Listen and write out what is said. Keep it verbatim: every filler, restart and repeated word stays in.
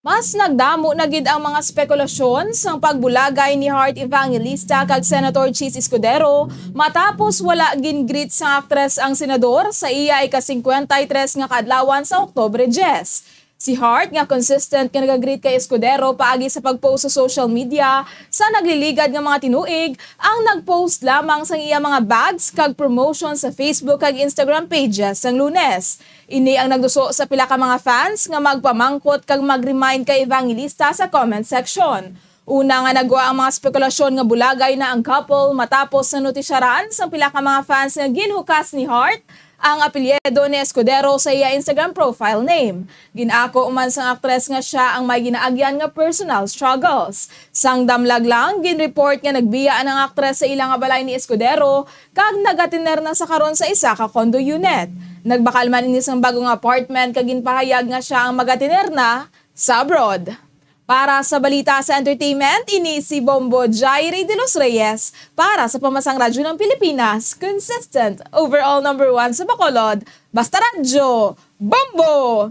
Mas nagdamo na gid ang mga spekulasyon sang pagbulagay ni Heart Evangelista kag Senator Chiz Escudero matapos wala gin-greet sang aktres ang senador sa iya ika-singkwenta y tres nga kaadlawan sa Oktubre diyes. Si Heart, nga consistent nga nag-greet kay Escudero paagi sa pag-post sa social media sa nagliligad nga mga tinuig, ang nag-post lamang sang iya mga bags kag promotion sa Facebook kag Instagram pages sang Lunes. Ini ang nagduso sa pila ka mga fans nga magpamangkot kag mag-remind kay Evangelista sa comment section. Una nga nagwa ang mga spekulasyon nga bulagay na ang couple matapos na notisyaran sang pila ka mga fans nga ginhukas ni Heart ang apelyido ni Escudero sa iya Instagram profile name. Gin-ako man sang aktres nga sia ang may ginaagyan nga personal struggles. Sang damlag lang, gin-report nga nagbiya ang aktres sa ila nga balay ni Escudero kag nagatiner na sa karon sa isa ka condo unit. Nagbakal man ini sang bag-o nga apartment kag ginpahayag nga sia ang magatiner na sa abroad. Para sa balita sa entertainment, ini si Bombo Jairi de los Reyes para sa Pamasang Radyo ng Pilipinas, consistent, overall number one sa Bacolod. Basta Radyo, Bombo!